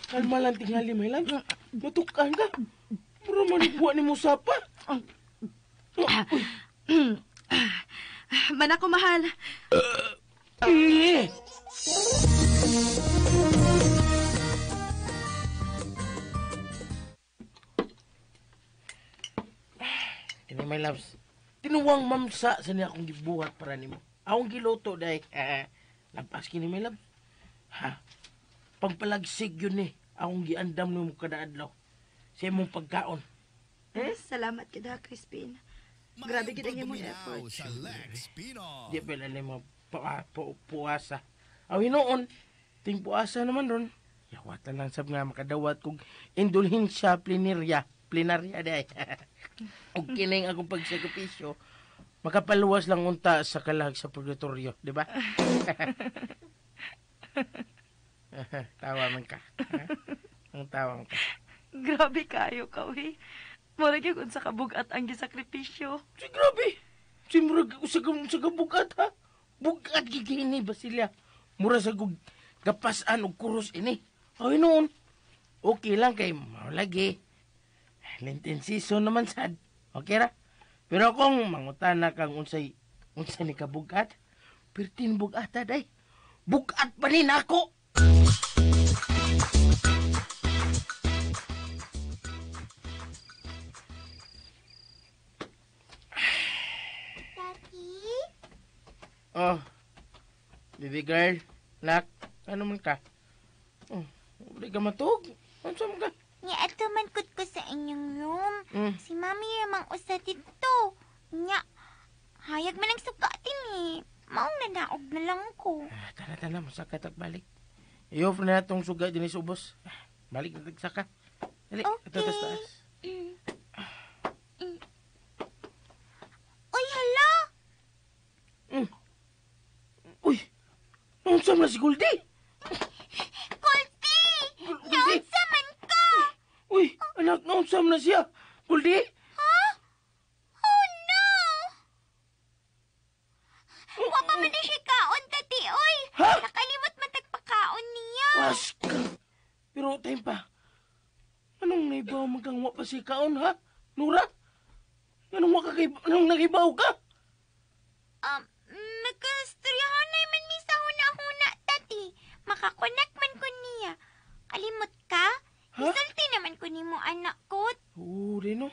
Kalma lang tingali, my love. Matukaan ka. Mura man buwa ni mo sapa. Man ako, mahal. Eh! Kini, my loves. Tinuwang mamsa sa niya akong gibuhat para nimo. Akong giluto dahil. Lampas kini, my love. Ha? Pagpalagsig yun eh. Akong giandam nimo kada adlaw. Sa imong pagkaon. Eh? Salamat kita, Crispin. Grabe gid ang imong effort. Di pa lang mo puasa. Aw hinuon, ting puasa naman ron. Yawatan lang sab nga makadawat kog indulhensya plenarya, plenarya day. Og kining akong pagsakripisyo, makapaluwas lang unta sa kalag sa purgatorio, di ba? Tawa man ka. Ha? Ang tawa man ka. Grabe kayo ka, uy. Mura gyud unsa ka bugat ang gisakripisyo. Si grabe. Si murag sa kabugat ha. Bugat gigini Basilia. Mura sa gug gapasan og kuros ini. Ay noon. Okay lang kay mao lagi. Lenten season naman sad. Okay ra. Pero kung mangutana kang unsay unsa ni kabugat, pertin bugata day. Bugat pa ni nako. Daddy? Oh. Baby girl, nak, ano man ka? Oh, wala ka matug. Ano man ka? Nya ato man kud ko sa inyong room. Mm. Si Mami ramang usa dito. Nya, hayag man ang sugatin eh. Maong nanaog na lang ko. Ah, tara, tara, masaka tag balik. I-off na itong suga din sa ubos. Ah, balik na tagsaka. Dali, Okay. ito tas taas. Uy, hala! Mm. Uy, naunsa man na si Goldie? Goldie! Goldie! Naunsa man ka! Uy, anak, naunsa man na siya? Goldie? Ha? Oh, no! Wa pa man na siya kaon, tati, oy! Ha? Nakalimot man tagpakaon niya. Was ka. Pero, time pa. Anong naibaw man kang wa pa si kaon, ha? Nora? Anong wa ka kay, anong nagibaw ka? Nagkastoryahan na man mi sa huna-huna, tati. Makakonek man ko niya. Kalimot ka? Ha? Isulti naman ko nimo anak ko. Oo, Reno.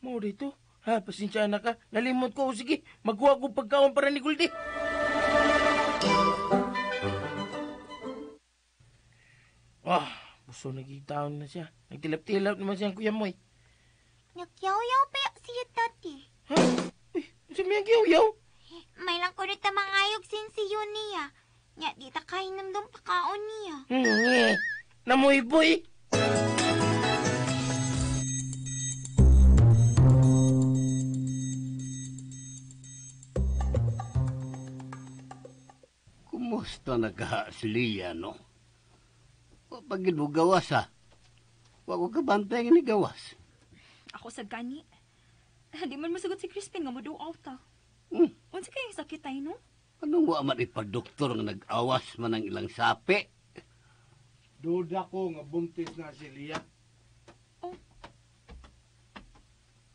Mao dito. Ha, pasensya na ka. Nalimot ko. Sige, magkuha ko pagkaon para ni Goldie. Ah, buso nagitaon na siya. Nagtilap-tilap naman siya ang kuya mo eh. Nagyaw-yaw pa siya, tati. Ha? Uy, unsa may yaw-yaw? May lang ko nito mangayog sinsiyo niya. Nya, di ta kahinom pakaon niya. Eh. Namoy boy. Kumusta na ka si Lia, no? Wa pa gid mo gawas, ha? Wa ko kabantay nga ni gawas. Ako sa gani. Di man masagot si Crispin nga mo-do out ta. Hmm. Unsa kayong sakit ay, no? Anong wa man ipadoktor nga nag-awas man ang ilang sapi? Duda ko nga buntis na si Lia. Oh.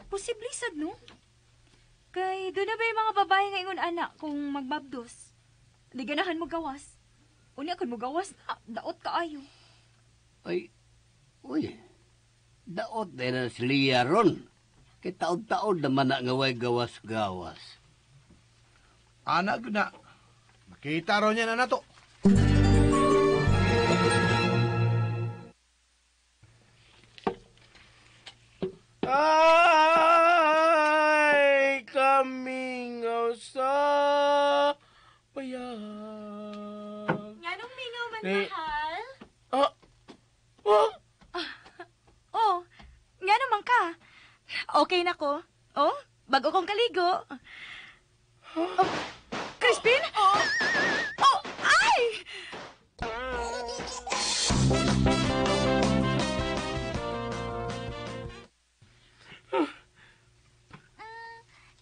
Posible sad, no? Kay doon na ba yung mga babae nga ingon anak kung magbabdos? Di ganahan mo gawas. Unya kun mo gawas na, daot kaayo. Ay, uy, daot na na si Lia ron. Kay taod-taod naman na nga way gawas-gawas. Anak gyud na. Makita ron niya na nato. Ay, kamingaw sa bayag. Nganong mingaw man, Eh. mahal? Ah, ah, Oh, nga naman ka. Okay na ko. Oh, bago kong kaligo. Oh, Crispin? Oh, oh ay!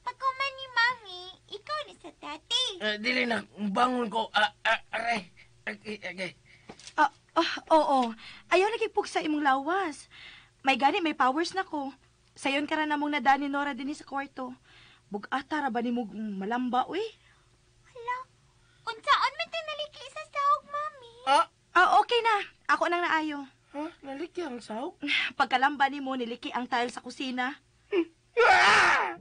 Pagkuman ni Mami, ikaw na sa tati. Dili na, bangon ko. Ah, ah, aray. Okay, okay. Oo. Ayaw lagi pugsa imong lawas. May gani, may powers na ko. Sayon ka ra namong nadani Nora dinhi sa kwarto. Bugata ra ba nimo malamba, uy? Hala, unsaon man to naliki sa sahog, mami? Okay na. Ako nang naayo. Ha? Naliki ang sahog? Pagkalamba nimo, niliki ang tile sa kusina. Ah!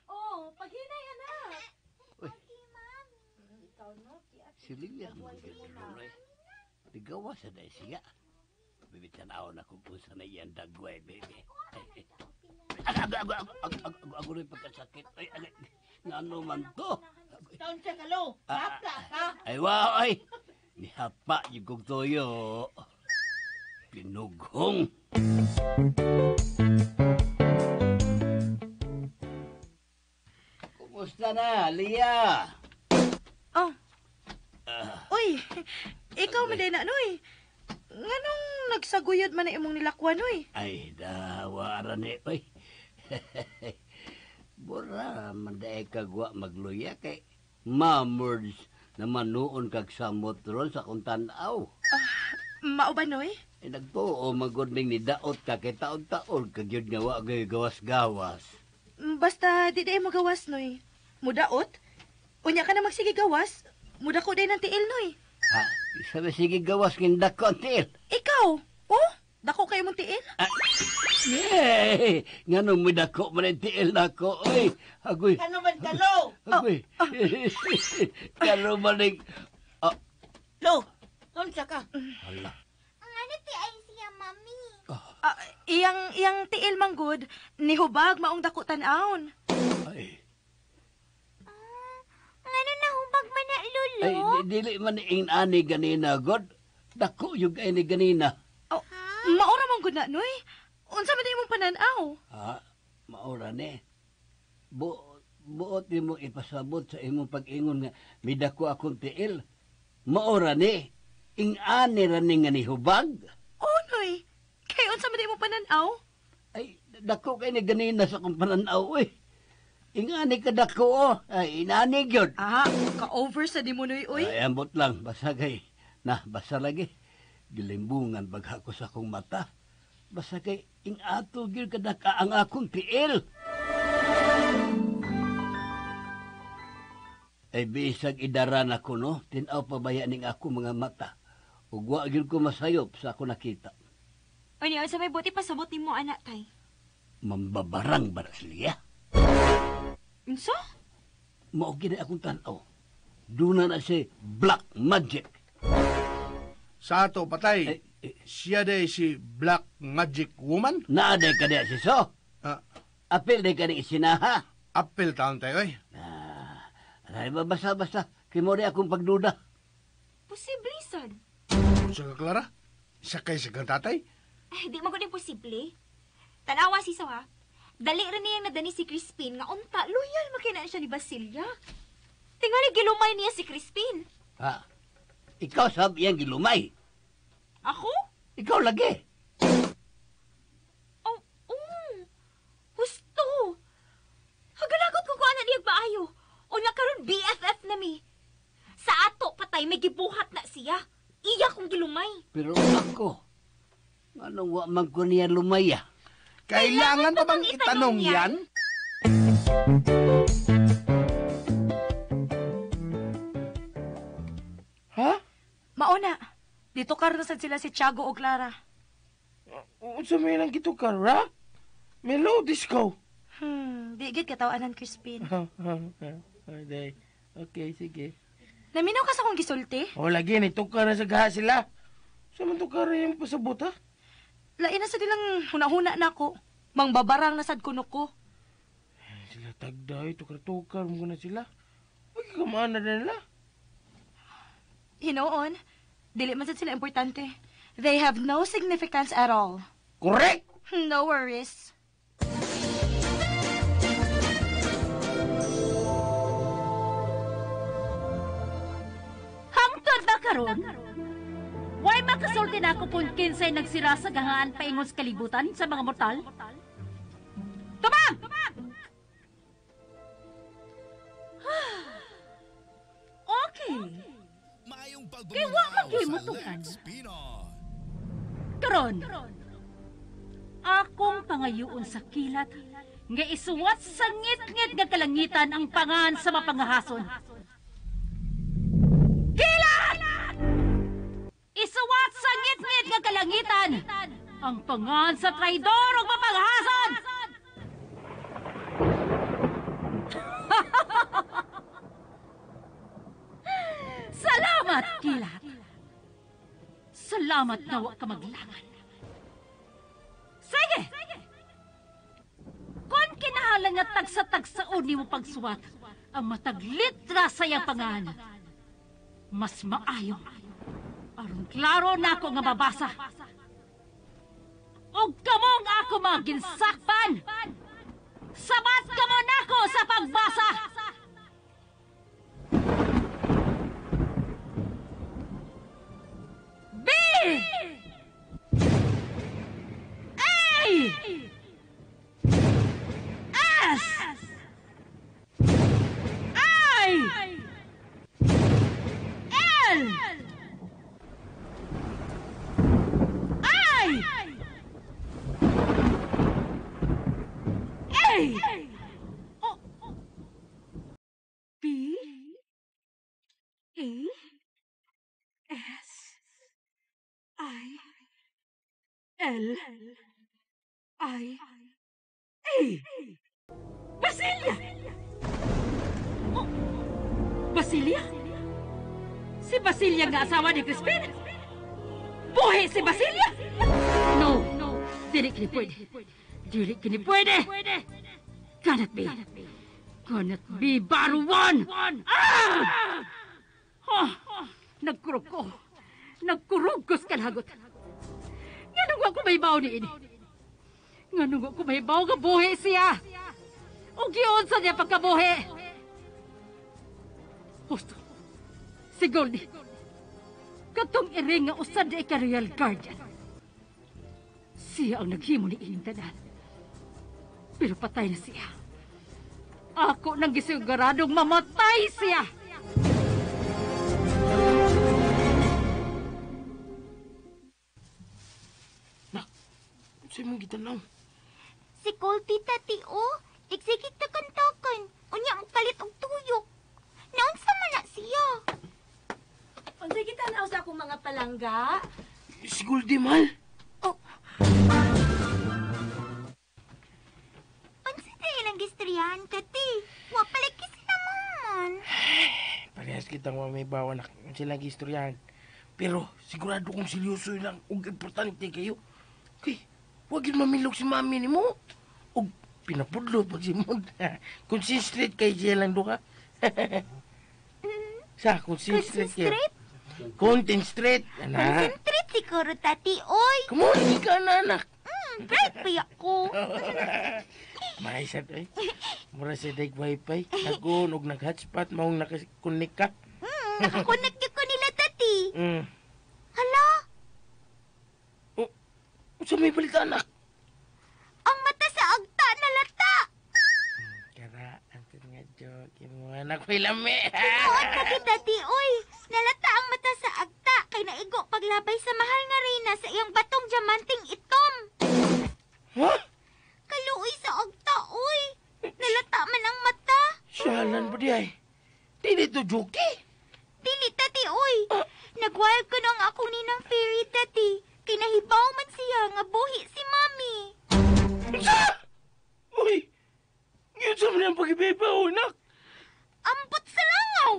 Oh, paghinay, anak. Si Lilia man gyud ron, eh. Digawa sa dahil siya. Bibi, tanaw na kung unsa na iyang dagway, baby. Ay, ay. Ago, ago, ago, ago, ago, ago, ago rin pagkasakit. Ay, ay, ngano man to? Taon siya kalo. Hapla ka. Ay, wow, ay. Nihapa yung kong toyo. Pinughong. Kumusta na, Lia? Oh. Uy, ikaw man din na, noy. Nganong nagsaguyod man na imong nilakwan, noy? Ay, dawa ni, oy. Bura, manday kagwa magluya kay mamurds na manuon kag samot ron sa kong tanaw. Mao ba, noy? Eh, nagtuo, magod ning nidaot ka kay taon-taon kag yun nga wa gay gawas-gawas. Basta di day mo gawas, noy. Mudaot? Unya ka na magsige gawas, mudako day ng tiil, noy. Ha? Sabi sige gawas king dako ang tiil. Ikaw? Oh, dako kayo mong tiil? Yay! Nganong may dako man ang tiil nako, oy. Agoy, Ano man kalo? agoy. Kano man ang... Ah, Lo, unsa ka? hala. Ang ano ti ay siya, mami? Iyang tiil manggod, nihubag maong dako tan-awon. Ay, Ang ano nahubag man na, lolo? ay, dili man ing ani ganina, God. Dako yung ay ni ganina. Oh, maura man gud na, noy. Unsa man imong pananaw? Ha? Maura ni. Buot nimo ipasabot sa imong pag-ingon nga midako akong tiil. Maura ni. Ing ani ra ni nga nihubag. Oh, noy. Kay unsa man imong pananaw? Ay, dako kay ni ganina sa akong pananaw, eh. Ing ani ka dako, oh. Ay, inani gyud. Ah, ka-over sa di mo, noy, uy. Ay, ambot lang. Basta kay, na, basta lagi. Gilimbungan bagha ko sa akong mata. Basta kay, ing ato gyud kadaka ang akong tiil. Ay, bisag idaran ako, no? Tinaw pa baya ning ako mga mata. Ug wa gyud ko masayop sa ako nakita. Unya, unsa may buti pasabot nimo anak tay? Mambabarang ba na siya? Unsa? Mao gid akong tan-aw. Duna na si Black Magic. Sa ato, patay. Ay, eh. Siya day si Black Magic Woman. Naa day ka diya si So. Ah, Apil day ka ni isinaha. apel taon tayo, eh. Ah, aray ba basta-basta. Kimo rin akong pagduda. Posible sad. Unsa ka, Clara? Sakay sa kang tatay? Ay, di man gud imposible. Tanawa si So ha. Dali ra niyang nadani si Crispin nga unta loyal makina siya ni Basilia. Tingali gilumay niya si Crispin. Ha? Ikaw sab iyang gilumay. Ako? Ikaw lagi. Oh, oh. Husto. Hagalagot ko kuana niya baayo. Unya karon BFF na mi. Sa ato patay may gibuhat na siya. Iya kong gilumay. Pero ako, anong wa man ko niya lumaya? Kailangan pa bang itanong yan? Ha? Mauna. Dito karon sad sila si Tiago o Clara. Unsa may nang gitukar, ra? Melo disco. Di gid katawanan, Crispin. Okay, okay, sige. Naminaw ka sa akong gisulti? O lagi, nitukar na sa gaha sila. Sa man tukar yung pasabot, ha? Lain na sa nilang huna-huna na ako. Mangbabarang na sad kuno ko. Ay, sila tagday, tukar-tukar mo na sila. Huwag kamaan na nila. Hinoon, dili man sad sila importante. They have no significance at all. Correct! No worries. Hangtod ba karon? Why makasulti na ako kung kinsay nagsira sa gahaan paingon sa kalibutan sa mga mortal? Tumang! mutugan. Karon, akong pangayuon sa kilat nga isuwat sa ngit-ngit nga kalangitan ang pangan sa mapangahason. Kilat! Isuwat sa ngit-ngit nga kalangitan ang pangan sa traidor ug mapanghason! Salamat, Kilat! Salamat na wa ka maglangan. Sige! Kung kinahalan nga tagsa-tagsaon nimo pagsuwat ang matag litra sa iyang pangan, mas maayo. Aron klaro na ako nga mabasa. Og kamong ako mga ginsakpan, sabat kamo nako sa pagbasa! B! A! S! I! L! I! A! O! B! A! S! I! L! I! A! Basilia! Oh, Basilia? Si Basilia nga asawa ni Crispin? Buhi si Basilia? No, dili kini pwede. Dili kini pwede. Cannot be. Cannot be baruan. Ah! Oh, nagkurog ko. Nagkurog ko sa kalagot. Nganong wa ko mahibaw ni ini? Nganong wa ko mahibaw nga buhi siya? O giunsa niya pagkabuhi? Husto. Si Goldie. Katong iring nga usad di ka Royal Guardian. Siya ang naghimo ni ining tanan. Pero patay na siya. Ako nang gisiguradong mamatay siya. Nak, sa'yo mong gitanaw? Si Goldie, tati, oh. Nagsigig takan-takan. Unya, ang palit og tuyok. Naunsa man na siya. Unsay gitanaw sa akong mga palangga? Si Goldie, mahal. Oh. Unsa tayo lang gistoryahan, tati? Wa pala kasi naman. Parehas kitang wa may bawa na silang gistoryahan. Pero sigurado kong seryoso lang ug importante kayo. Kay, wag yun mamilog si mami ni mo. Ug pinapudlo pag si Mod. Concentrate kay siya lang doon ka. Sa, concentrate kayo. Concentrate? Anak. Concentrate siguro, tati, oy. Come on, hindi ka na, anak. Bright pa ako. May sad, oy. Mura sa dag wifi. Nag-on, og nag-hotspot, maong nakakonect ka. Nakakonect ko nila, tati. Hala? Oh, sa may balita, anak? Ang mata sa agta na lata. Kara, antin nga joke mo, anak. May lami. Tinuod na kita, tati, oy. Nalata ang mata sa agta kay naigo paglabay sa mahal nga reyna sa iyang batong diamanting itom. Ha? Kaluoy sa agta, oy. Nalata man ang mata. Siyalan ba di ay? Dili to joke? Dili, tati, oy. Nagwild ko nang ako ninang fairy, tati. Kay nahibaw man siya nga buhi si mami. Unsa? Uy! Ngayon sa man ang pag-ibabaw, anak. Ambot sa langaw.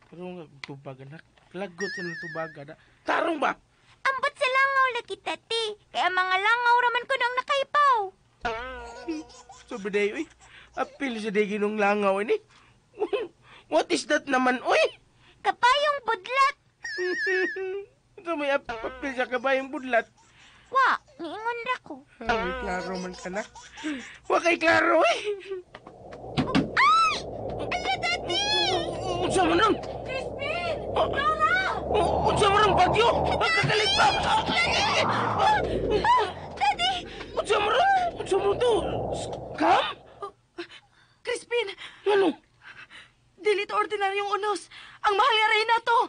Pero nga, tubag, anak. Lagot sa nang tubag, anak. Tarong ba? Ambot sa langaw lagi, tati. Kaya mga langaw raman ko nang nakaipaw. Sabi day, uy. Apil sa day ginong langaw, ini. What is that naman, uy? Kapayong budlat. Ito may apil sa kabayong budlat. Wa, niingon ra ko. Ay, klaro man ka na. Wa kay klaro, eh. Ay! Ala, tati! Unsa man ang? Crispin! Nora! Unsa man ang bagyo? Ang kagalit pa! Tati! Unsa man ang? Unsa man to? Scam? Crispin! Ano? Dili to ordinaryong unos. Ang mahal nga reyna to.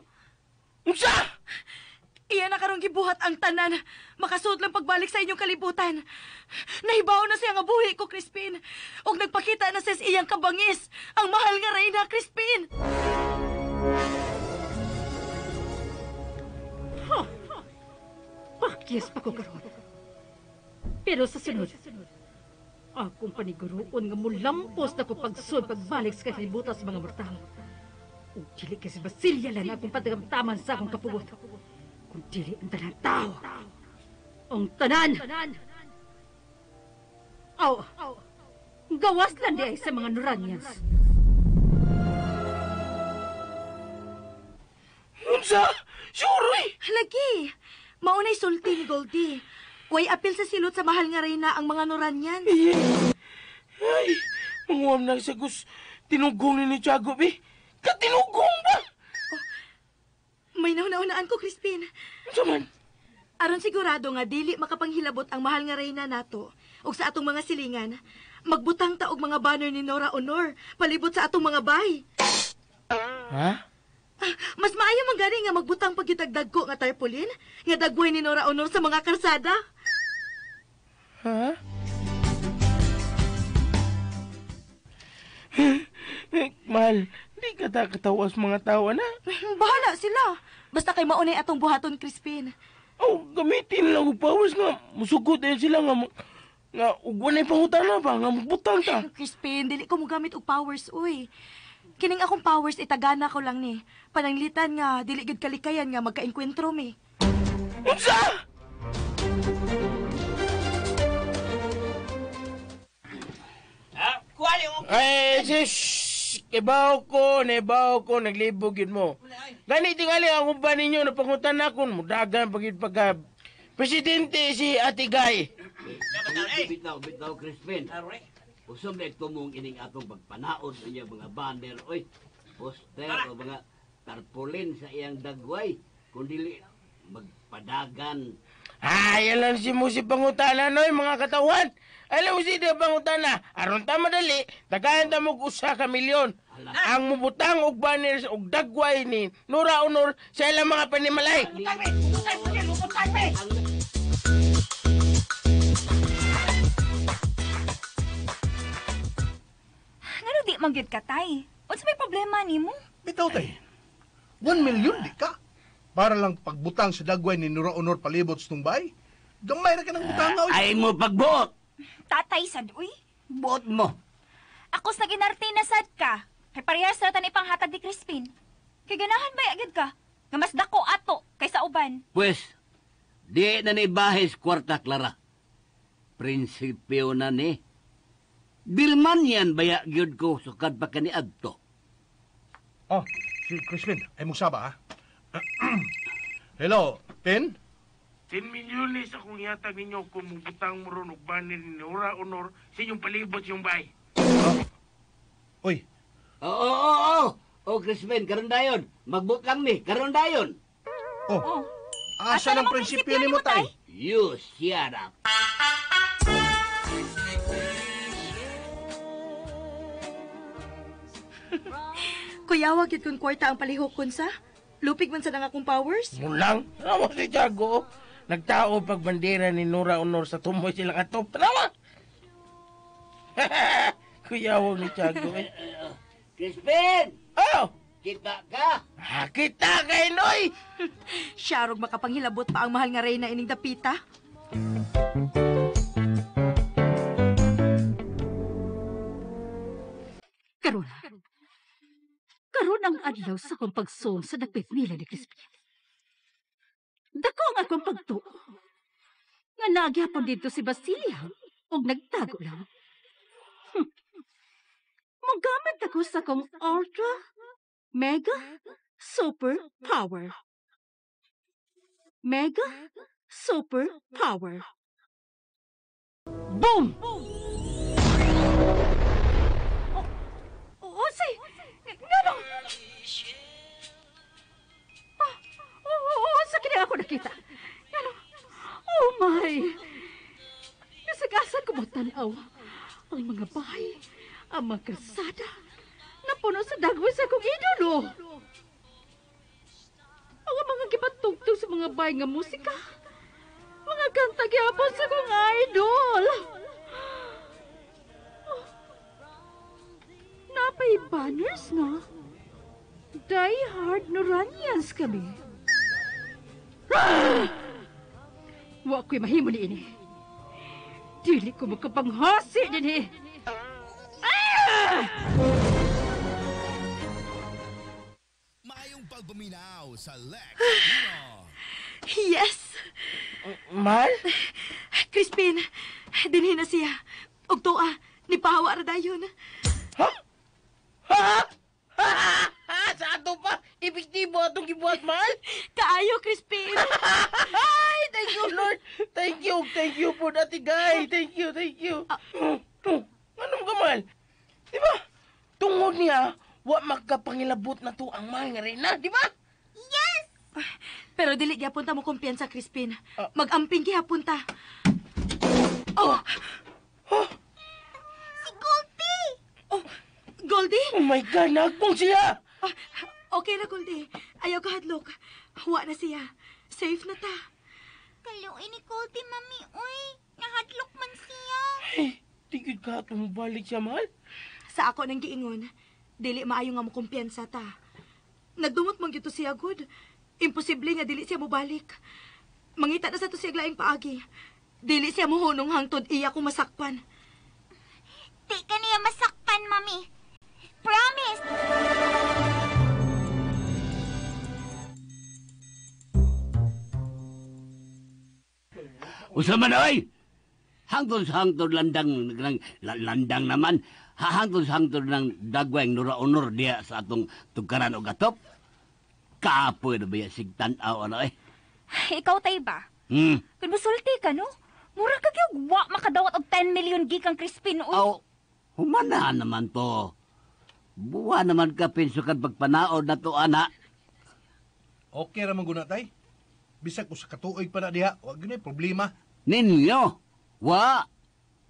Unsa? Iya na karong gibuhat ang tanan. Makasuot lang pagbalik sa inyong kalibutan. Nahibaw na siya nga buhi ko, Crispin. Og nagpakita na siya sa iyang kabangis. Ang mahal nga reyna, Crispin. Ha! Pakyas pa ko karon. Pero sa sunod, akong paniguroon nga mulampos na ko pagsud pagbalik sa kalibutan sa mga mortal. Ug dili kay si Basilia lang akong patagamtaman sa akong kapugot. Kung dili ang tanan tao. Ang tanan! Aw! Gawas lang di ay sa mga Noranians. Unsa? Sure, eh. Lagi, maunay sulti ni Goldie. Way apil sa silot sa mahal nga reyna ang mga Noranians. Ay, manguam na sa gus. Tinugong ni Tiago, be. Katinugong ba? Oh, may nauna-unaan ko, Crispin. Unsa man? Aron sigurado nga dili makapanghilabot ang mahal nga reyna nato ug sa atong mga silingan, magbutang ta og mga banner ni Nora Honor palibot sa atong mga bay. Ha? Mas maayo man gani nga magbutang pagyutagdag ko nga tarpaulin nga dagway ni Nora Honor sa mga karsada. Ha? Mahal, di ka ta katawas mga tao na. Bahala sila. Basta kay maunay atong buhaton, Crispin. Oh, gamitin lang og powers nga musugot din sila nga nga ug walay pangutana pa nga magbutang ta. Crispin, dili ko mogamit og powers uy. Kining akong powers itagana ko lang ni. Pananglitan nga dili gyud kalikayan nga magkaengkwentro mi. Unsa? Ay, sis, ibaw ko, naibaw ko, naglibog yun mo. Gani tingali ang uban ninyo, napangutan na akong mudagan pag pagka presidente si Ate Guy. Bitaw, bitaw, Crispin. Usom na ito mong ining atong pagpanaod sa iyang mga banner, oy, poster o mga tarpaulin sa iyang dagway. Kung dili magpadagan. Ay, alam si mo si pangutana, noy, mga katawan. Alam mo si di pangutana, aron ta madali, dagahan ta mo usa ka milyon. Ang mubutang og banners og dagway ni Nora Honor sa ilang mga panimalay. Ngano di man gyud ka, tay? Unsa may problema nimo? Bitaw tay. 1 million di ka. Para lang pagbutang sa dagway ni Nora Honor palibot sa tungbay. Gamay ra ka ng butang, oy. Ay mo pagbuot. Tatay sad uy. Buot mo. Ako sa ginarte na sad ka. Kay parehas ra tan ipanghatag ni Crispin. Kay ganahan ba agad ka? Nga mas dako ato kaysa uban. Pwes, di na ni bahis kwarta, Clara. Prinsipyo na ni. Bilman yan baya gyud ko sukad pa kaniadto. Oh, si Crispin, ay mong saba, ha? Hello, Tin? 10 milyones akong ihatag ninyo kung mubutang mo ron og banner ni Nora Honor sa inyong palibot sa inyong bahay. Oh. Uy. Oo, oo, oo. Oh, Crispin, karon dayon. Magbut lang ni, karon dayon. Oh. Asa ng prinsipyo ni mo, tay? You shut up. Kuyawa gyud kung kwarta ang palihokon sa. Lupig man sa nang akong powers. Mulang, tanawa si Tiago. Nagtao pag bandera ni Nora Honor sa tumoy silang atop. Tanawa! Kuyawag ni Tiago eh. Crispin! Oh! Kita ka! Ah, kita kay Noy! Siyarog makapanghilabot pa ang mahal nga reyna ining dapita. Karon. Karon ang adlaw sa akong pagsuon sa dapit nila ni Crispin. Dako ang akong pagtuo. Nga nagyapon dito si Basilia og nagtago lang. Mogamit ako sa akong ultra, mega, super power. Mega, super power. Boom! Oh, say, ngano? Oh, sa kini ako nakita. Ngano? Oh my! Nasagasan ko mo tanaw. Ang mga bahay, ang mga kalsada, napuno sa dagway sa akong idolo. Ang mga gipatugtog sa mga bay nga musika. Mga kanta gyapon sa kong idol. Oh, napay banners na. Die hard Noranians kami. Ah! Wa ko'y mahimo ni ini. Dili ko makapanghasi din eh. Ah! Maayong pagpaminaw sa Lex Pino. Yes! Mahal? Crispin, dinhi na siya. Og tuwa, nipahawa ra dayon. Ha? Ha? Ha? Ha? Sa ato pa? Epektibo atong gibuhat, mahal? Kaayo, Crispin. Ay, thank you, Lord. Thank you po, Ate Guy. Thank you, thank you. Ano mo ka, mahal? Di ba? Tungod niya, wa magkapangilabot na to ang mahal nga reyna, di ba? Yes! Pero dili gyapon ta mo kumpiyansa, Crispin. Mag-amping gihapon ta. Oh! Oh! Si Goldie! Oh, Goldie? Oh my God, nagpong siya! Okay na, Goldie. Ayaw ka hadlok. Wa na siya. Safe na ta. Kaluin ni Goldie, mami. Uy, nahadlok man siya. Ay, tigid ka itong balik siya, mahal. Sa ako nang giingon, dili maayo nga mo kumpiyansa ta. Nagdumot man gyud to siya, good. Imposible nga dili siya mobalik. Mangita na sa to siya laing paagi. Dili siya mohunong hangtod iya ko masakpan. Di ka niya masakpan, mami. Promise! Usa man oy. Hangtod sa hangtod landang landang naman. Hangtod sa hangtod ng dagway Nora Aunor diya sa atong tugkaran og atop. Kapoy na ba yan sig tan-aw ano eh. Ikaw tay ba? Kun musulti ka no? Mura ka gyud wa makadawat og 10 million gikan Crispin oy. Aw, humana naman to. Buwa naman ka pinsukan pagpanaod na to ana. Okay ra man guna tay. Bisag usa ka tuig pa na diha, wa gyud problema. Ninyo, wa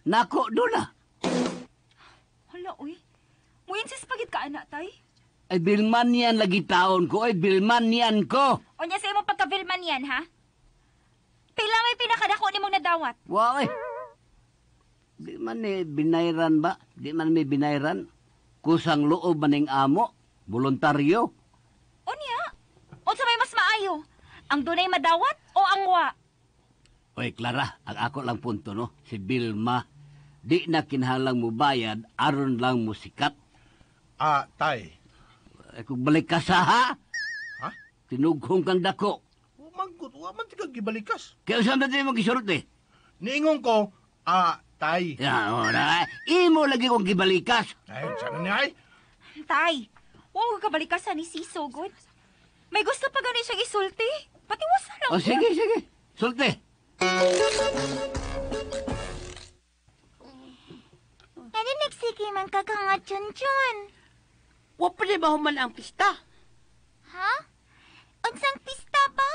nako dula. Hala oy. Mo-insist pagid ka ana tay. Ay bilman yan lagi taon ko, ay bilman yan ko. Unya sa imong pagka-bilman yan ha? Pila may pinakadako nimong nadawat? Wa oy. Di man ni binayran ba? Di man may binayran. Kusang loob maning amo, voluntaryo. Unya, unsa may mas maayo? Ang dunay madawat o ang wa? Oy, Clara, ang ako lang punto, no? Si Vilma, di na kinahanglang mo bayad, aron lang mo sikat. Ah, tay. Ay, kung balik ka sa, ha? Ha? Tinughong kang dako. Mangkot, wa man tika gibalikas. Kaya saan natin magisurot eh? Niingon ko, ah, tay. Ya, ora. Imo lagi kong gibalikas. Ay, sana niya ay. Tay, wa ka balikasan ni Siso, good. May gusto pa gani siyang isulti. Patiwasan lang. O, sige, sige. Sulti. Kani nagsige man ka nga chun-chun. Wa pa di ba human ang pista? Ha? Unsang pista ba?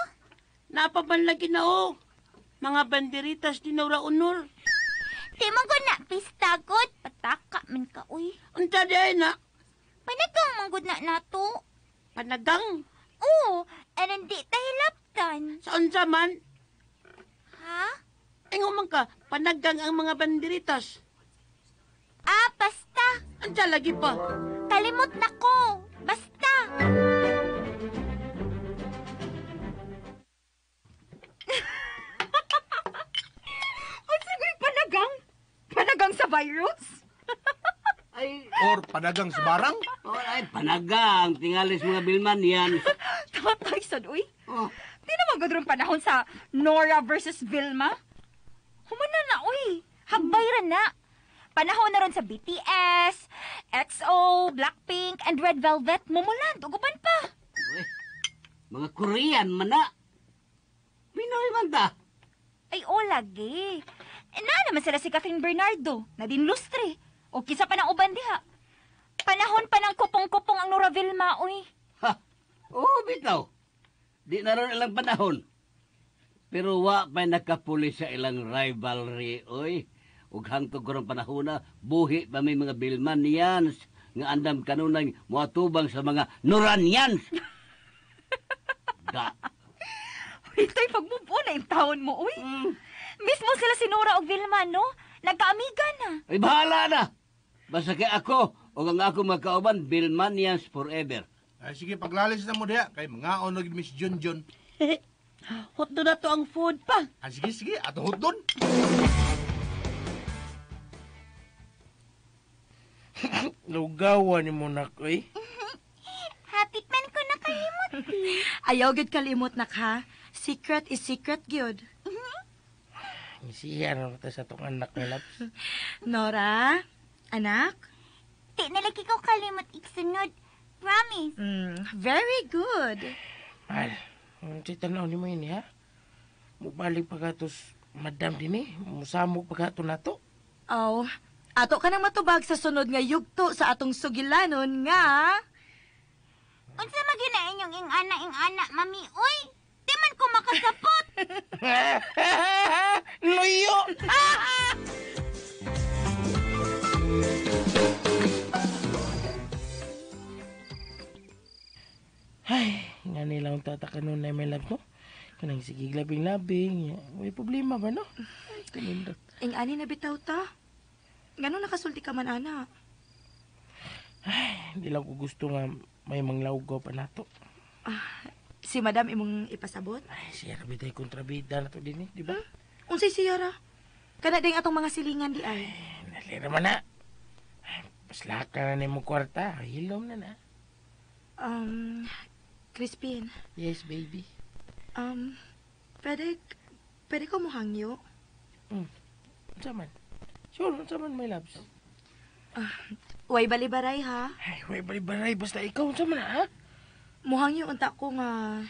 Napaman lagi na o. Mga banderitas ni Nora Aunor. Di mo ko na pista, god. Pataka man ka, uy. Unsa di ay na? Panagang manggod na nato. Panagang? Oo, aron di ta hilaptan. Sa unsa man? Ha? Ingon man ka, panagang ang mga banderitas. Ah, basta. Unsa lagi pa? Kalimot na ko. Basta. Unsa ko'y panagang? Panagang sa virus? Ay, or panagang sa barang? Oh, ay, panagang. Tingalis mga bilman yan. Tatay, sad, uy. Oh. Di naman gud panahon sa Nora versus Vilma. Humana na, uy. Hagbay ra na. Panahon na ron sa BTS, XO, Blackpink, and Red Velvet. Mumuland, uguban pa. Uy, mga Korean man na. Pinoy man ta. Ay, o lagi. Eh, na naman sila si Kathryn Bernardo, Nadine Lustre, o kisa pa ng uban diha. Panahon pa ng kupong-kupong ang Nora Vilma, uy. Ha? Oo, bitaw. Di na ron ilang panahon. Pero wa pa nakapuli sa ilang rivalry, oy. Ug hangtod karong panahona, buhi pa may mga Bilmanians nga andam kanunay moatubang sa mga Noranians. Da. Ito'y pag-move on na yung taon mo, uy. Mismo sila si Nora og Vilma, no? Nagkaamiga na. Ay, bahala na. Basta kay ako, o ang ako magkauban, Bilmanians forever. Ay, sige, paglalis na mo diha. Kay mga onog Miss Junjun. Hotdo na to ang food pa. Ah, sige, sige. Ato hotdon. Lugawan ni mo nak, oy. Hapit man ko nakalimot. Ayaw gyud kalimot nak ha. Secret is secret gyud. Siya na ta sa tong anak ni Laps. Nora, anak? Di na lagi ko kalimot igsunod. Promise. Very good. Mahal, ang tanaw ni mo ini, ha? Mubalik pa gatos, madam din eh. Musamok pa gato na to. Oh, ato ka nang matubag sa sunod nga yugto sa atong sugilanon nga... Unsa magina inyong ing-ana, mami, uy! Di man ko makasapot! Luyo! Ay, nga nilang tatakanon na may love, no? Kanang sige labing-labing. May problema ba, no? Ay, kanindot. Ing-ani na bitaw ta. Ngano nakasulti ka man, ana? Ay, hindi lang ko gusto nga may manglawgaw pa nato. Ah, si madam imong ipasabot? Ay, siya rabi tayo kontrabida na to din eh, di ba? Unsay siya ra? Kana ding atong mga silingan di ay. Dali raman na. Ay, paslaka na nimo kwarta. Hilom na na. Crispin. Yes, baby. Pwede ko mohangyo? Unsa man? Sure, unsa man, my loves? Way balibaray, ha? Ay, way balibaray. Basta ikaw, unsa man, ha? Muhangyo unta ko nga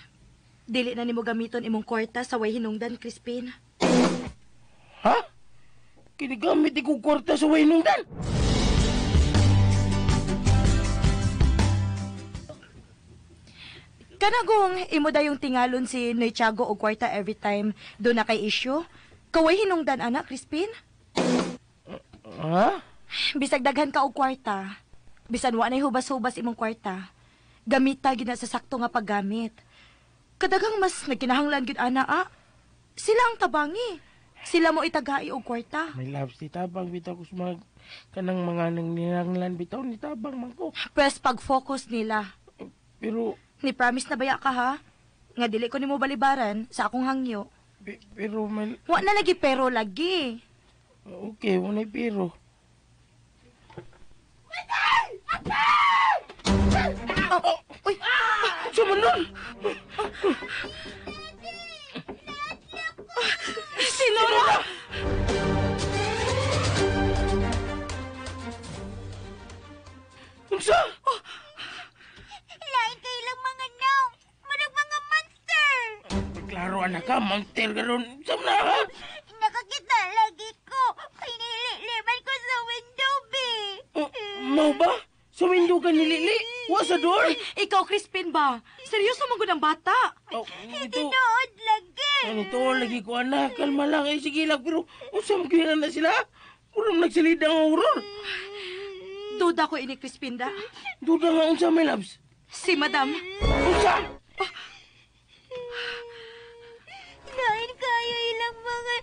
dili na nimo gamiton imong kwarta sa way hinungdan, Crispin. Ha? Kinigamit ko kwarta sa way hinungdan? Kanagong imo dayong tingalon si Noy Tiago og kwarta every time do na kay issue. Kaway hinungdan ana, Crispin? Ha? Bisag daghan ka og kwarta, bisan wa nay hubas-hubas imong kwarta, gamita gid na sa sakto nga paggamit. Kadaghang mas nagkinahanglan gid ana a. Sila ang tabangi. Sila mo itagai og kwarta. May loves ni tabang bitaw ko sa mga kanang mga nang ninanglan bitaw ni tabang man ko. Press pag-focus nila. Pero ni promise na baya ka ha? Nga dili ko nimo balibaran sa akong hangyo. Pero may... Wa na lagi pero lagi. Okay, wa na pero. Oh, uy. Sa man nun? Si Nora! Unsa? Oh. Lain kayo lang mga naong. Murag mga monster. Klaro anak ka, monster karon. Sa man ha? Nakakita lagi ko. Kay nililiman ko sa window, be. Oh, mau ba? Sa window ka nilili? Wa sa door? Ikaw, Crispin ba? Seryoso man gud ang bata. Oh, ito. Tinuod lagi. Ano to, lagi ko anak. Kalma lang. Eh, sige lang. Pero, unsa man gyud na sila? Murag nagsalida ang horror. Duda ko ini, Crispin da. Duda nga unsa, my loves? Si Madam. Unsa? Oh. Lain kayo ilang mga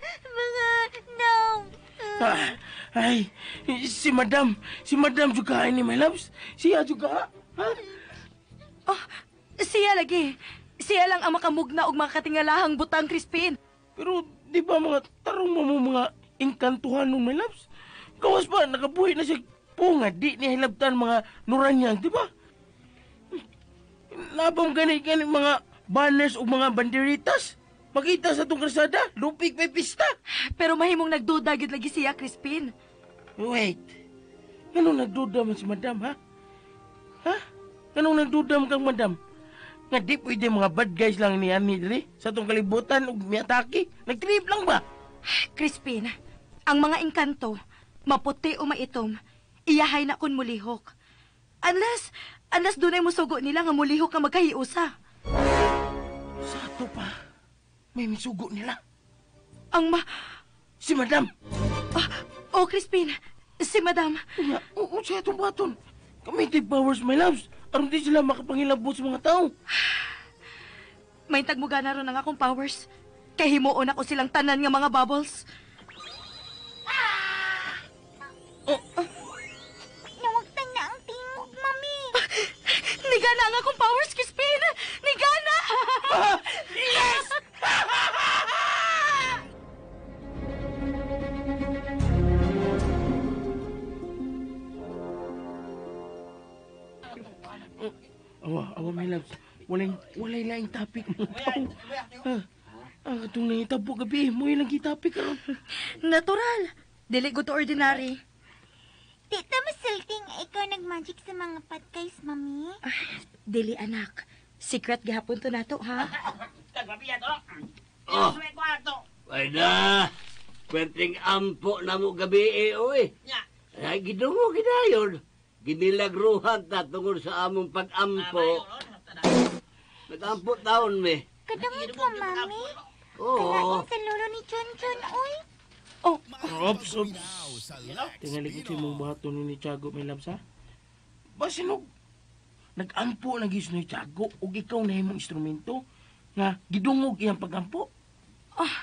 naong. Ah, ay, si Madam. Si Madam juga ini, my loves. Siya juga. Ha? Oh, siya lagi. Siya lang ang makamugna og mga katingalahang butang, Crispin. Pero di ba mga tarong mo mga engkantuhan nung my loves? Gawas pa, nakabuhi na siya po nga, di niya hilabtan mga nuranyang, di ba? Nabang gani-gani mga banners o mga banderitas. Makita sa itong krasada, lupig may pista. Pero mahimong nagduda gyud lagi siya, Crispin. Wait. Anong nagduda man si Madam, ha? Ha? Anong nagduda man kang Madam? Nga di pwede mga bad guys lang ni Annie dili sa itong kalibutan ug miatake. Nagtrip lang ba? Crispin, ang mga engkanto, maputi o maitom, iyahay na kun mulihok. Unless dunay musugo nila nga mulihok nga magkahiusa. Sa ato pa, may misugo nila. Ang ma... Si Madam! Oh, Crispin, si Madam. Nga, oo, siya itong baton. Kami take powers, my loves. Aron di sila makapangilabot sa mga tao. May tagmugana ron ang akong powers. Kay himuon ako silang tanan nga mga bubbles. Oh. Nawagtan na ang tingog, mami. Nigana ang akong powers, Crispin! Nigana! Yes! Awa, awa, my loves. Walay laing topic mo tao. Itong nangitabo gabi, mo ilang gitapik karon. Natural. Dili ko to ordinary. Tita, masulting ikaw nagmagic sa mga patkays, mami. Dili, anak. Secret gihapon to nato, ha? Oh. Ay na! Pwerteng ampo na mo gabi eh, oy. Ay, gidungo gidayon. Ginilagruhan ta tungod sa among pag-ampo. Nag-ampo taon, me. Kadamot ka, mami. Oo. Kalain sa lolo ni Chun Chun, oy. Oh. Ops, ops. Tingali ko sa imong buhaton ni Tiago, may loves, ha? Basinog, nag-ampo na gis ni Tiago ug ikaw na imong instrumento nga gidungog iyang pag-ampo. Oh,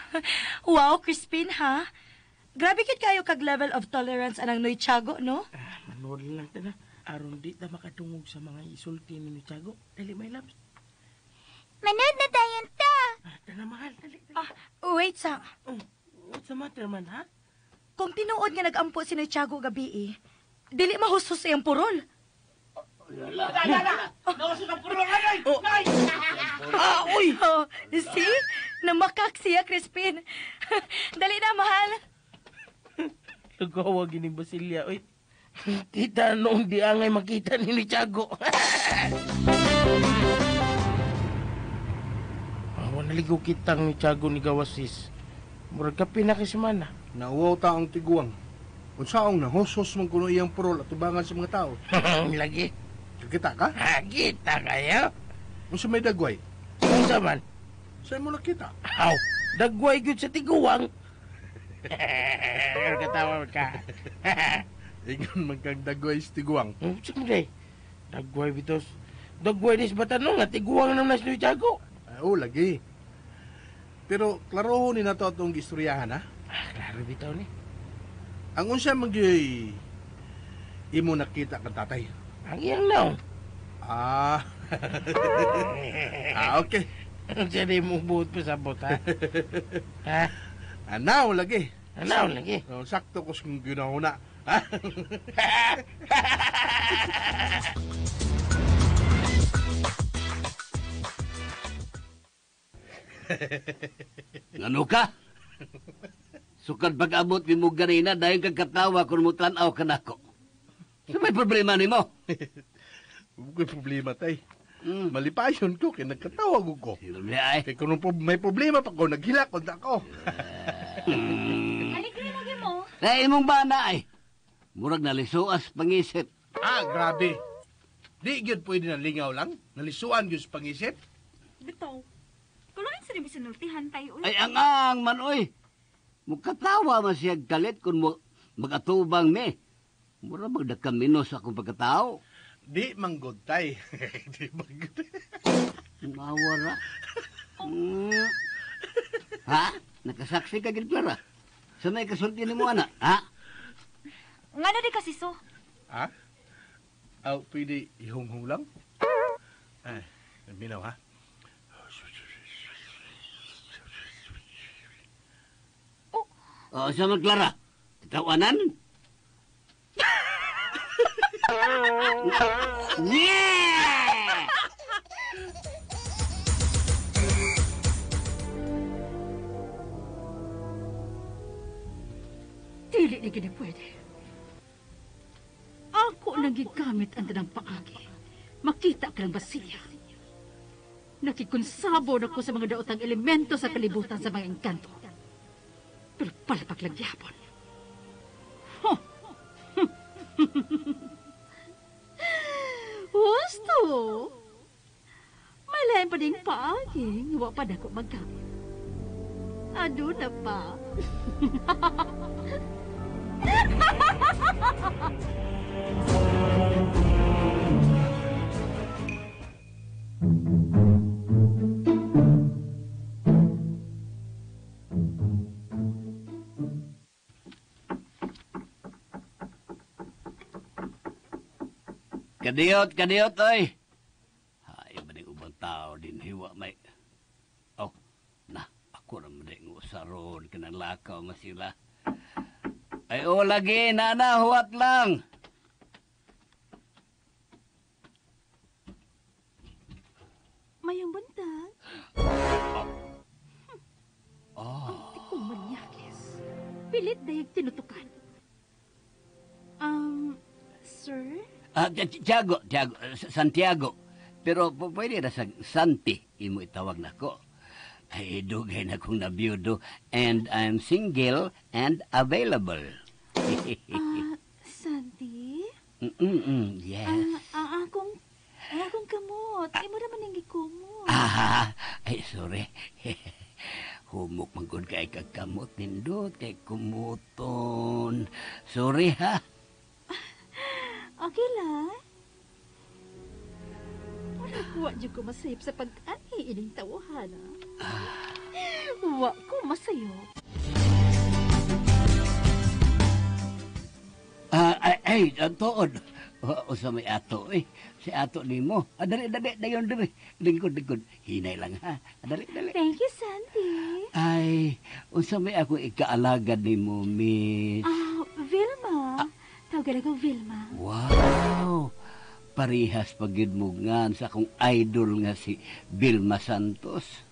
wow, Crispin, ha? Grabe kit kayo kag level of tolerance anang Noy Tiago, no? Ah, manood lang ta na. Aron di ta makadungog sa mga isulti ni Noy Tiago. Dali, my loves. Manood na tayo ta. Ah, tana, mahal. Dali, dali. Ah, wait sa. Oh, what's the matter man, ha? Kung tinuod nga nag-ampo si Noy Tiago gabi, eh, dili mahusos iyang purol. Oh. Ah, uy! Oh, see? Namakak siya, Crispin. Dali na, mahal. Nagawa gining Basilia, uy. Kita noong di angay makita ni Tiago. Awa naligo kitang ni Tiago ni Gawasis. Murag kape na kisimana. Nauwaw ta ang tiguang. Unsaong nahusos man kuno iyang purol at tubangan sa mga tao. Lagi. Kita ka? Ha, kita kayo. Unsa may dagway? Unsa man? Sa mo nakita? Aw, dagway gyud sa tiguang. Katawa ka. Ingon man kang dagway sa tiguang. Unsa man day? Dagway bitos. Dagway dis batanong nga tiguang naman na si Tiago. Ay, oh, lagi. Pero klarohon ni nato atong istoryahan, ha? Ah, klaro bitaw ni. Ang unsa man gyud imo nakita kang tatay? Ang iyang naong. Ah. Ah, okay. Unsa di mo buot pa sa bot, ha? Ha? Anaw lagi. Anaw lagi. Oh, sakto ko sa ginahuna. Ngano ka? Sukad pag-abot ni mo ganina dahil kang katawa kung mutanaw ka nako. So may problema ni mo? May problema, tay. Malipayon ko, kaya nagkatawag ko. Ay. Kaya kung may problema pa ko, naghilakod ako. Aligre lagi mo. Ay, imong bana ay. Murag nalisuas pangisip. Ah, grabe. Di gyud pwede na lingaw lang. Nalisuan gyud sa pangisip. Bitaw. Kulain sa rin sinultihan tayo. Ay, ang-ang man, oy. Mukatawa man siya galit kung mag-atubang me. Mura magdakaminos akong pagkatao. Di manggod, tay. Di manggod. Mawara. Ha? Nakasaksi ka, gid, Clara? Sa may kasulti ni mo, anak? Ha? Nga na di kasi so. Ha? Aw, pwede ihunghung lang? Ay, minaw, ha? Oh. Oh, sa man, Clara? Tawanan? Yeah! Dili ni gini pwede. Ako nang gigamit ang tanang paagi. Makita ka ng Basilia. Nakikonsabo na ko sa mga daotang elemento sa kalibutan sa mga engkanto. Pero palpak lang gyapon. Huh. Husto! May lain pa ding paagi, wa pa dako maggamit. Ano na pa? Kadiyot, kadiyot, oy. Ay, ba ni ubang tao din hiwa may. Oh, na, ako naman din usaron, kanang lakaw masila. Ay, oh, lagi, nana, huwat lang. Mayong buntag. Oh. Ang tikong manyakis. Pilit dayag tinutukan. Sir? Tiago, Tiago, Santiago. Pero pwede na sa Santi, imo itawag na ko. Ay, dugay na kong nabiyudo and I'm single and available. Santi? Yes. Akong kamot. Imo naman ang gikumot. Ay, sorry. Humok man gud kay kagkamot nindot kay kumuton. Sorry ha. Okay lang. Wala ko, wa dyan ko masayop sa pag-ani ining tawhan. Wa ko masayop. Ay, tuod. Usa may ato, eh. Si ato ni mo. Dali, dali, dayon, dali. Lingkod, lingkod. Hinay lang, ha? Dali, dali. Thank you, Santi. Ay, usa may ako ikaalagad ni mo, miss. Vilma. Tawagan ako Vilma. Wow! Parihas pagyud mo ngan sa akong idol nga si Vilma Santos.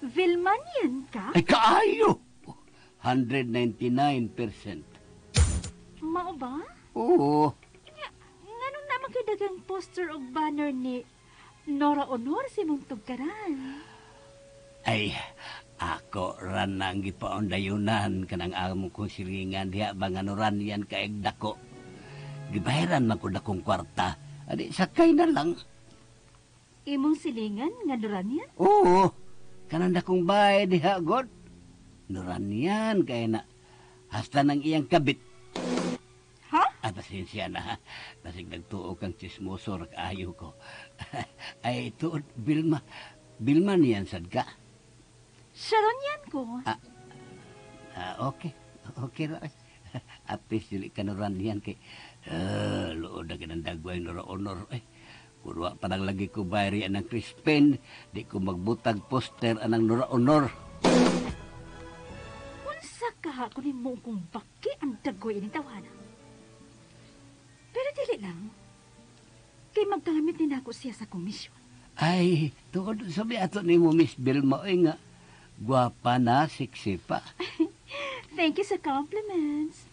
Vilma niyan ka? Ay, kaayo! 199%. Mao ba? Oo. Nganong naman kay dagang poster og banner ni Nora Aunor si mong tugkaran? Ay, ako ran ang gipaundayunan kanang amo kong silingan diha ba nga noran yan kaeg dako. Gibayaran man ko dakong kwarta. Adi, sakay na lang. Imong silingan nga noran yan? Oo. Kanang dakong bahay diha, God. Noran yan kay na. Hasta nang iyang kabit. Ha? Pasensya na ha. Basig nagtuo kang chismoso kaayo ko. Ay, tuod, Vilma. Vilma niyan sad ka? Sharon yan ko. Okay. Okay ra. At least dili ka noran yan kay luod na kinang dagway Nora Aunor. Eh, kurwa pa lang lagi ko bayari anang Crispin. Di ko magbutag poster anang Nora Aunor. Unsa ka ko nimo kung baki ang dagway ining tawana. Pero dili lang. Kay maggamit ni nako siya sa komisyon. Ay, tuod sabi ato nimo Miss Vilma oy nga guwapa na, sexy pa. Thank you sa compliments.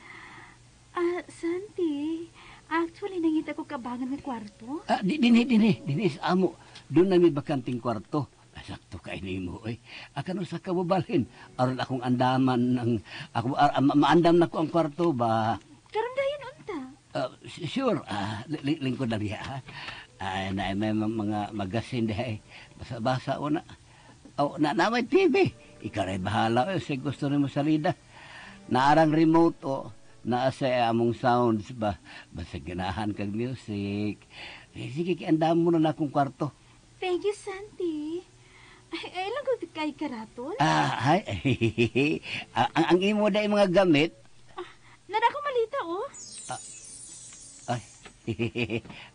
Santi, actually nangita ko kabangan ng kwarto. Dinhi sa amo. Doon na may bakanting kwarto. Sakto kay nimo oy. Akan usa ka mobalhin aron akong andaman ng ako maandam na ko ang kwarto ba. Karon dayon unta. Sure, lingkod na diha. Ay, na may mga magasin diha eh. Basa-basa o na. Oh, na may TV. Ikaw rin bahala eh, sa gusto nimo salida. Naarang remote o naa sa among sounds ba. Basta ganahan kag music. Eh, sige, kiandam mo na akong kwarto. Thank you, Santi. Ay, lang ko kay karatol. Ay, ang imo dai mga gamit. Nara ko malita, oh. Ay,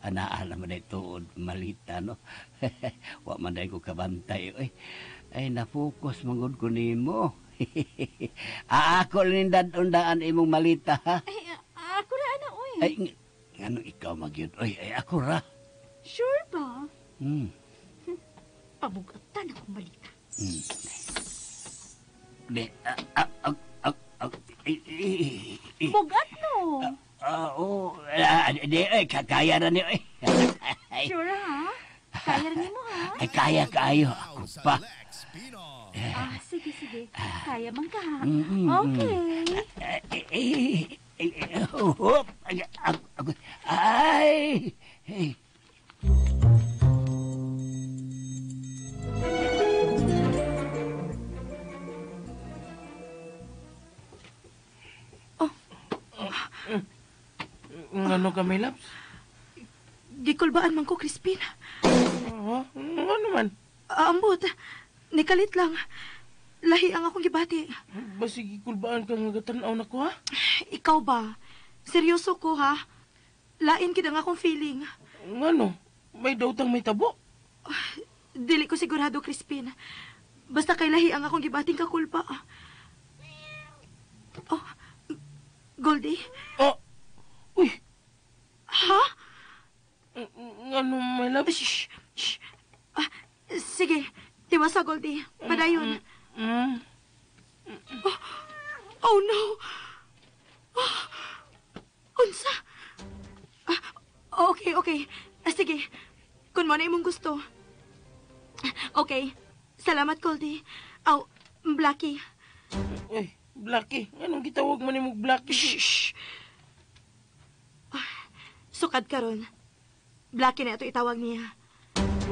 anaa naman na ito, malita, no? Wa man dai ko kabantay, oy. Ay, na-focus mangod ko nimo. Ako nindad-undaan imong malita, ha? Ay, ako ra, ana, oy. Ay, ngano ikaw magyud, oy? Ay, ako ra. Sure ba? Pabugatan akong malita. Di, Bugat, no? Oo. Di, kaya na niyo, eh. Sure, ha? Kaya rin mo, ha? Ay, kaya kaayo. Ako pa. Sige, sige. Kaya man ka, ha? Okay. Ay! Ano ka, Milaps? Gikulbaan man ko, Crispin. Ano man? Ambot. Nikalit lang. Lahi ang akong gibati. Basig gikulbaan ka nga gatanaw na ko, ha? Ikaw ba? Seryoso ko, ha? Lain gid ang akong feeling. Ngano? May dautang may tabo? Dili ko sigurado, Crispin. Basta kay lahi ang akong gibating kakulpa. Oh, Goldie? Oh, uy. Ha? Ngano, my love? Shh, shh. Ah, sige, tiwasa, Goldie. Padayon. Oh, oh no. Oh, unsa? Ah, okay, okay. Ah, sige. Kung mo na imong gusto. Okay. Salamat, Goldie. Aw, Blackie. Uy, Blackie. Anong gitawag man nimo Blackie? Shh, shh. Ah, sukad karon. Blackie na ito itawag niya.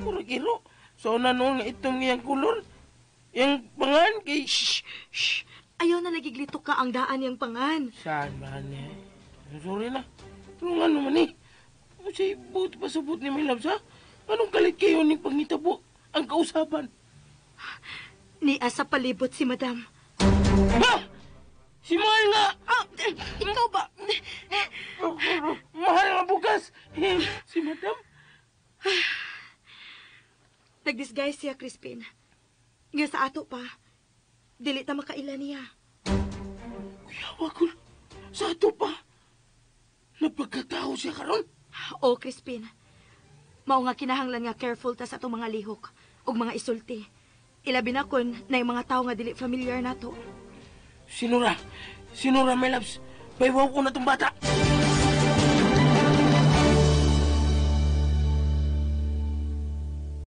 Murag iro. So na noon nga itong iyang kulor. Yang pangan kay... Shh, shh. Ayaw na nagiglito ka ang daan niyang pangan. Saan ba niya? Sorry na. Pero nga naman eh. Say, buot pa sa buot ni my loves, ha? Anong kalit kayo ni pangitabo ang kausapan? Niya sa palibot si Madam. Ha! Si Mahal nga! Ah, ikaw ba? Mahal nga bukas! Si Madam? Nag-disguise siya, Crispin. Nga sa ato pa, dili ta makaila niya. Kuyawa ko, sa ato pa, napagkatao siya karon. Oo, Crispin. Mao nga kinahanglan nga careful ta sa atong mga lihok ug mga isulti. Ilabi na kun na yung mga tao nga dili familiar nato. Sinura, sinura, my loves. Paywaw ko na tong bata.